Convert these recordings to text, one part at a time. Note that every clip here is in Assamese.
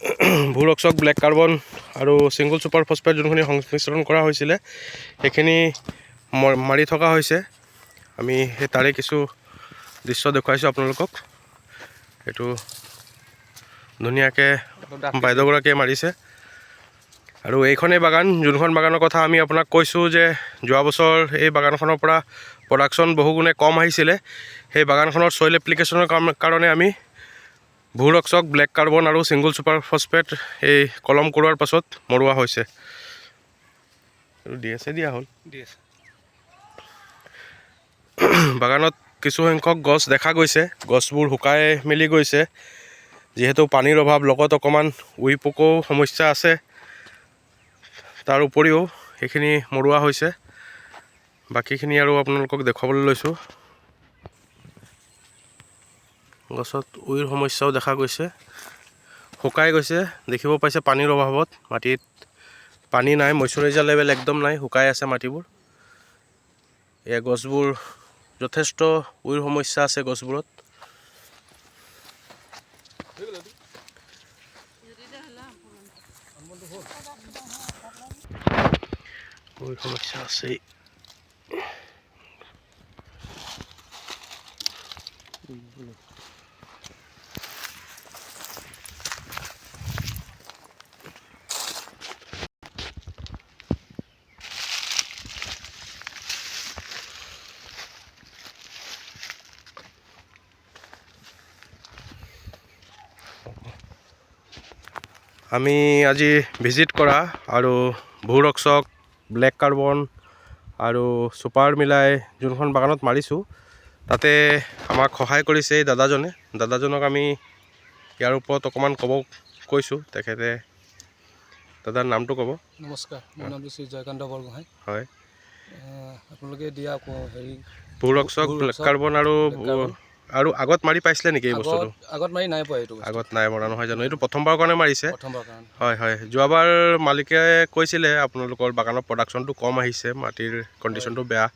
ভূৰক্ষক, ব্লেক কাৰ্বন আৰু ছিংগল ছুপাৰ ফছফেট যোনখিনি সংমিশ্ৰণ কৰা হৈছিলে, সেইখিনি মাৰি থকা হৈছে। আমি সেই তাৰে কিছু দৃশ্য দেখুৱাইছোঁ আপোনালোকক। এইটো ধুনীয়াকৈ বাইদেউগৰাকীয়ে মাৰিছে। আৰু এইখনেই বাগান, যোনখন বাগানৰ কথা আমি আপোনাক কৈছোঁ যে যোৱা বছৰ এই বাগানখনৰ পৰা প্ৰডাকশ্যন বহুগুণে কম আহিছিলে। সেই বাগানখনৰ চইল এপ্লিকেশ্যনৰ কাৰণে আমি ভূৰক্ষক, ব্লেক কাৰ্বন আৰু ছিংগল ছুপাৰ ফছফেট এই কলম কৰোৱাৰ পাছত মৰোৱা হৈছে। আৰু দি আছে, দিয়া হ'ল। দি আছে। বাগানত কিছুসংখ্যক গছ দেখা গৈছে। গছবোৰ শুকাই মেলি গৈছে, যিহেতু পানীৰ অভাৱ, লগত অকণমান উই পোকও সমস্যা আছে। তাৰ উপৰিও সেইখিনি মৰোৱা হৈছে। বাকীখিনি আৰু আপোনালোকক দেখুৱাবলৈ লৈছোঁ। গছত উইৰ সমস্যাও দেখা গৈছে, শুকাই গৈছে। দেখিব পাইছে, পানীৰ অভাৱত মাটিত পানী নাই, মইশ্চাৰাইজাৰ লেভেল একদম নাই, শুকাই আছে মাটিবোৰ। এয়া গছবোৰ যথেষ্ট উইৰ সমস্যা আছে গছবোৰত। উইৰ সমস্যা আছেই। আমি আজি ভিজিট কৰা আৰু ভূৰক্ষক, ব্লেক কাৰ্বন আৰু ছুপাৰ মিলাই যোনখন বাগানত মাৰিছোঁ, তাতে আমাক সহায় কৰিছে এই দাদাজনে। দাদাজনক আমি ইয়াৰ ওপৰত অকণমান ক'ব কৈছোঁ। তেখেতে, দাদাৰ নামটো ক'ব। নমস্কাৰ, মোৰ নামটো শ্ৰী জয়কান্ত বৰগোহাঁই। হয়। আপোনালোকে দিয়া হেৰি ভূৰক্ষক, ব্লেক ভূৰক্ষক, কাৰ্বন আৰু ব্লেক কাৰ্বন। আৰু আগত মাৰি পাইছিলে নেকি এই আগত বস্তুটো? আগত মাৰি নাই পোৱা এইটো বস্তু। আগত নাই মৰা, নহয় জানো? এইটো প্ৰথমবাৰৰ কাৰণে মাৰিছে? প্ৰথমবাৰ কাৰণে। হয়। যোৱাবাৰ মালিকে কৈছিলে আপোনালোকৰ বাগানৰ প্ৰডাকশ্যনটো কম আহিছে, মাটিৰ কণ্ডিশ্যনটো বেয়া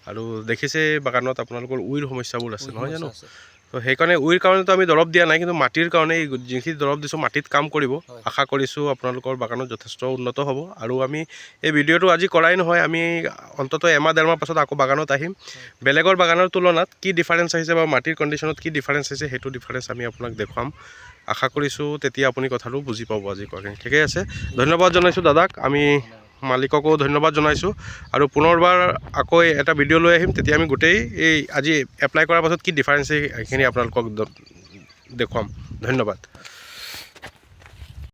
আৰু দেখিছে বাগানত আপোনালোকৰ উইৰ সমস্যাবোৰ আছে, উইৰ নহয় জানো? সমস্যা আছে। তো সেইকাৰণে উইৰ কাৰণেতো আমি দৰৱ দিয়া নাই, কিন্তু মাটিৰ কাৰণে এই যিখিনি দৰৱ দিছোঁ মাটিত কাম কৰিব। হয়। আশা কৰিছোঁ আপোনালোকৰ বাগানত যথেষ্ট উন্নত হ'ব। আৰু আমি এই ভিডিঅ'টো আজি কৰাই নহয়, আমি অন্ততঃ এমাহ ডেৰমাহ পাছত আকৌ বাগানত আহিম। বেলেগৰ বাগানৰ তুলনাত কি ডিফাৰেঞ্চ আহিছে বা মাটিৰ কণ্ডিশ্যনত কি ডিফাৰেঞ্চ আহিছে, সেইটো ডিফাৰেঞ্চ আমি আপোনাক দেখুৱাম। আশা কৰিছোঁ তেতিয়া আপুনি কথাটো বুজি পাব আজি কোৱাখিনি। ঠিকেই আছে, ধন্যবাদ জনাইছোঁ দাদাক, আমি মালিককো ধন্যবাদ জনাইছোঁ। আৰু পুনৰবাৰ আকৌ এটা ভিডিঅ' লৈ আহিম, তেতিয়া আমি গোটেই এই আজি এপ্লাই কৰাৰ পাছত কি ডিফাৰেঞ্চ সেইখিনি আপোনালোকক দেখুৱাম। ধন্যবাদ।